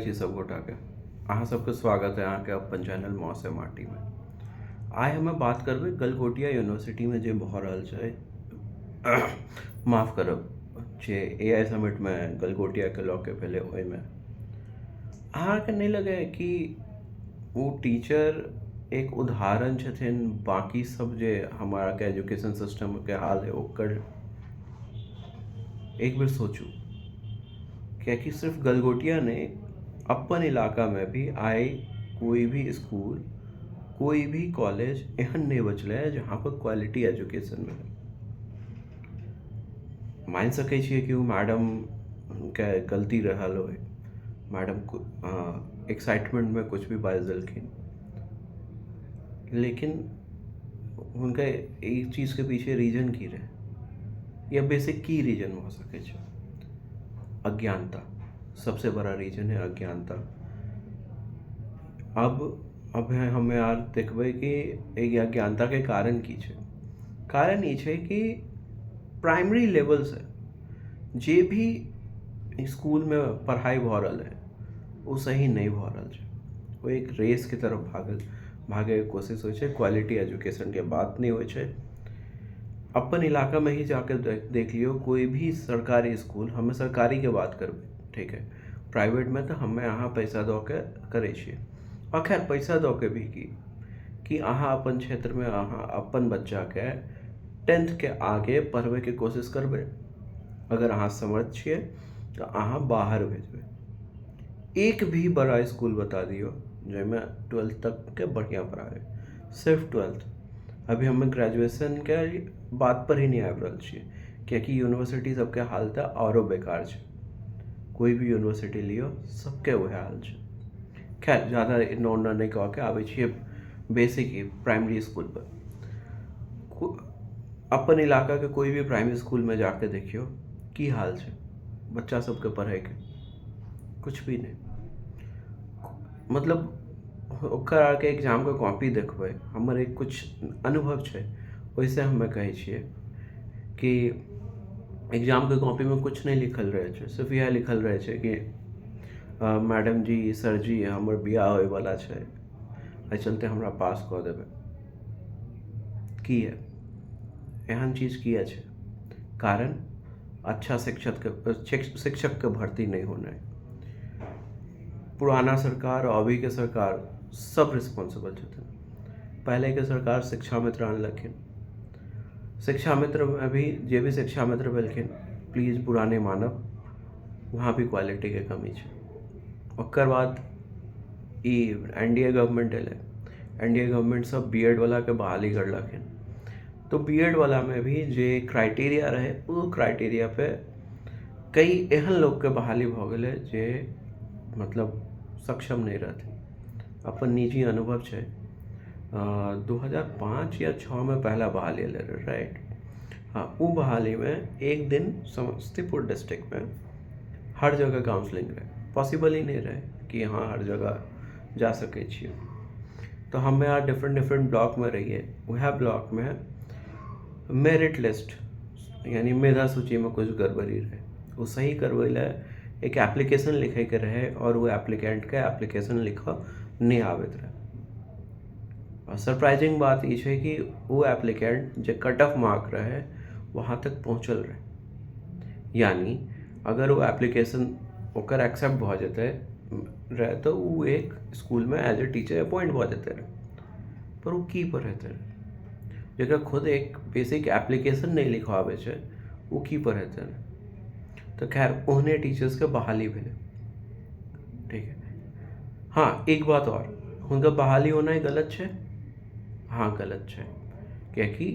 छी सब गोटाके अहाँ सबके स्वागत है अहाँके अपन चैनल मौसे माटीमे। आइ हमे बात करबै गलगोटिया यूनिवर्सिटीमे जे भऽ रहल छै, माफ करब, जे ए आई समिटमे गलगोटियाके लऽ के भेलै, ओहिमे अहाँके नहि लगैए कि ओ टीचर एक उदाहरण छथिन बाकी सब जे हमाराके एजुकेशन सिस्टमके हाल है ओकर? एक बेर सोचू, कियाकि सिर्फ गलगोटिया नहि, अपन इलाकामे भी आइ कोई भी स्कूल, कोई भी कॉलेज एहन नहि बचलै है जहाँ पर क्वालिटी एजुकेशन मिले। मानि सकै छियै कि ओ मैडमके गलती रहल होइ, मैडम एक्साइटमेंटमे कुछ भी बाजि देलखिन, लेकिन हुनका ई चीजके पीछे रीजन की रहै या बेसिक की रीजन भऽ सकै छै? अज्ञानता सबसे बड़ा रीजन है, अज्ञानता। अब हमे आर देखबै कि एहि अज्ञानताके कारण की छै। कारण ई छै कि प्राइमरी लेवलसँ जे भी स्कूलमे पढ़ाइ भऽ रहल है, ओ सही नहि भऽ रहल छै। ओ एक रेसके तरफ भागैके कोशिश होइ छै, क्वालिटी एजुकेशनके बात नहि होइ छै। अपन इलाकामे ही जाके देख लियौ, कोई भी सरकारी स्कूल, हमे सरकारीके बात करबै, ठीक है, प्राइवेटमे तऽ हमे अहाँ पैसा दऽ के करै छियै। आ खैर, पैसा दऽ के भी की कि अहाँ अपन क्षेत्रमे अहाँ अपन बच्चाके टेंथके आगे पढ़बैके कोशिश करबै? अगर अहाँ समर्थ छियै तऽ अहाँ बाहर भेजबै। एक भी बड़ा स्कूल बता दियौ जाहिमे ट्वेल्थ तकके बढ़िआँ पढ़ाबै, सिर्फ ट्वेल्थ। अभी हमे ग्रेजुएशनके बात पर ही नहि आबि रहल छियै, कियाकि यूनिवर्सिटी सबके हाल तऽ आओरो बेकार छै। कोई भी यूनिवर्सिटी लियौ, सबके उएह हाल छै। खैर, ज्यादा एन्ना ओन्ना नहि कऽ के आबै छियै बेसिक प्राइमरी स्कूल पर। अपन इलाकाके कोई भी प्राइमरी स्कूलमे जाके देखियौ, की हाल छै बच्चा सबके पढ़ैके? कुछ भी नहि। मतलब ओकर आरके एग्जामके कॉपी देखबै, हमर एक कुछ अनुभव छै, ओहिसँ हमे कहै छियै कि एग्जामके कॉपीमे कुछ नहि लिखल रहै छै। सिर्फ इएह लिखल रहै छै कि मैडम जी, सर जी, हमर बियाह होइवला छै, एहि चलते हमरा पास कऽ देबै। किया एहन चीज किया छै? कारण अच्छा शिक्षकके भर्ती नहि होनाइ। पुराना सरकार और अभीके सरकार सब रिस्पॉन्सिबल छथिन। पहिलेके सरकार शिक्षा मित्र आनलखिन। शिक्षा मित्र अभी जे भी शिक्षा मित्र भेलखिन, प्लीज बुरा नहि मानब, वहाँ भी क्वालिटीके कमी छै। ओकर बाद ई एनडीए गवर्नमेंट एलै। एनडीए गवर्नमेंट सब बीएड वालाके बहाली करलखिन, तो बीएड वालामे भी जे क्राइटेरिया रहै, ओ क्राइटेरिया पे कई एहन लोकके बहाली भऽ गेलै जे मतलब सक्षम नहि रहथिन। अपन निजी अनुभव छै, 2005 या 6 मे पहला बहाली एलै रहै, राइट? हाँ, ओ बहालीमे एक दिन समस्तीपुर डिस्ट्रिक्टमे हर जगह काउंसलिंग रहै। पॉसिबल ही नहि रहै कि अहाँ हर जगह जा सकै छियै। तऽ हमे आर डिफरेंट डिफरेंट ब्लॉकमे रहियै। उएह ब्लॉकमे मेरिट लिस्ट यानी मेधा सूचीमे कुछ गड़बड़ी रहै। ओ सही करबै लए एक एप्लीकेशन लिखैके रहै आओर ओ एप्लीकेंटके एप्लीकेशन लिखऽ नहि आबैत रहै। आ सरप्राइजिंग बात ई छै कि ओ एप्लीकेंट जे कट ऑफ मार्क रहै, वहाँ तक पहुँचल रहै। यानी अगर ओ एप्लीकेशन ओकर एक्सेप्ट भऽ जेतै रहै तऽ ओ एक स्कूलमे एज ए टीचर अपॉइंट भऽ जेतै रहै। पर ओ की पढ़ेतै रहै? जकरा खुद एक बेसिक एप्लीकेशन नहि लिखऽ आबै छै, ओ की पढ़ेतै रहै? तऽ खैर, ओहने टीचर्सके बहाली भेलै, ठीक है। हाँ, एक बात आओर, हुनकर बहाली होनाइ गलत छै? हाँ, गलत छै, कियाकि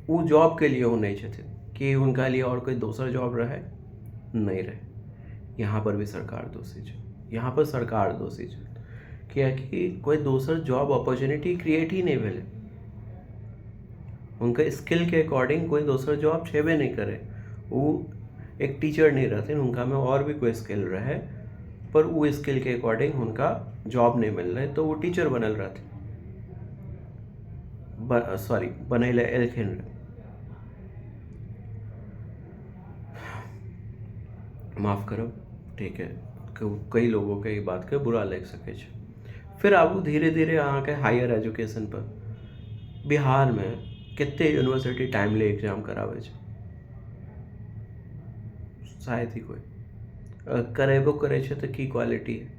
ओ जॉबके लिए ओ नहि छथिन। कि हुनका लिए आओर कोइ दोसर जॉब रहै? नहि रहै। यहाँ पर भी सरकार दोषी छै। यहाँ पर सरकार दोषी छै, कियाकि कोइ दोसर जॉब अपॉर्चुनिटी क्रिएट ही नहि भेलै। हुनकर स्किलके अकॉर्डिंग कोइ दोसर जॉब छेबे नहि करै। ओ एक टीचर नहि रहथिन, हुनकामे आओर भी कोइ स्किल रहै, पर ओ स्किलके अकॉर्डिंग हुनका जॉब नहि मिललै, तऽ ओ टीचर बनल रहथिन, सॉरी, बनै लए एलखिन रहै। माफ करब, ठीक है। कई लोगोके ई बातके बुरा लागि सकै छै। फिर आबू धीरे धीरे अहाँके हायर एजुकेशन पर। बिहारमे कते यूनिवर्सिटी टाइमली एग्जाम कराबै छै? शायद ही कोइ। करेबो करै छै तऽ की क्वालिटी है?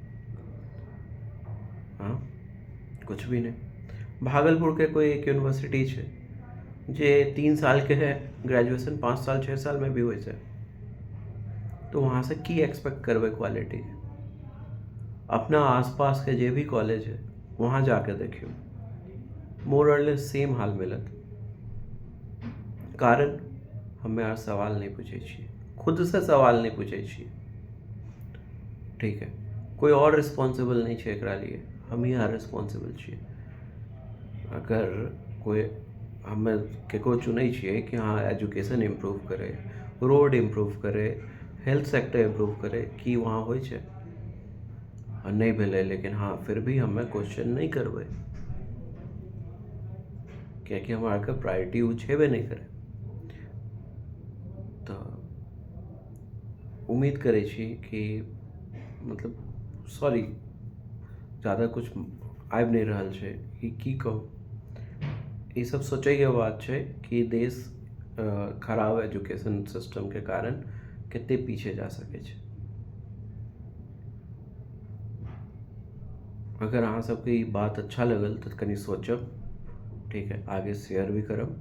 हँ, कुछ भी नहि। भागलपुरके कोइ एक यूनिवर्सिटी छै जे 3 सालके है ग्रेजुएशन, 5 साल 6 सालमे भी होइ छै, तऽ वहाँसँ की एक्सपेक्ट करबै क्वालिटी? अपना आसपासके जे भी कॉलेज है वहाँ जाके देखियौ, मोर ऑर लेस सेम हाल मिलत। कारण हमे आर सवाल नहि पूछै छियै, खुदसँ सवाल नहि पूछै छियै। ठीक है, कोइ आओर रिस्पॉन्सिबल नहि छै एकरा लिए, हमही आर रिस्पॉन्सिबल छियै। अगर कोइ हमे ककरो चुनै छियै कि हँ एजुकेशन इम्प्रूव करै, रोड इम्प्रूव करै, हेल्थ सेक्टर इम्प्रूव करै, की वहाँ होइ छै? नहि भेलै, लेकिन हँ फिर भी हमे क्वेश्चन नहि करबै, कियाकि हमरा आरके प्रायोरिटी ओ छेबे नहि करै। तऽ उम्मीद करै छी कि मतलब सॉरी, ज्यादा कुछ आबि नहि रहल छै कि की कहू। ईसब सोचैके बात छै कि देश खराब एजुकेशन सिस्टमके कारण कते पीछे जा सकै छै। अगर अहाँ सबके ई बात अच्छा लगल तऽ कनि सोचब, ठीक है, आगे शेयर भी करब।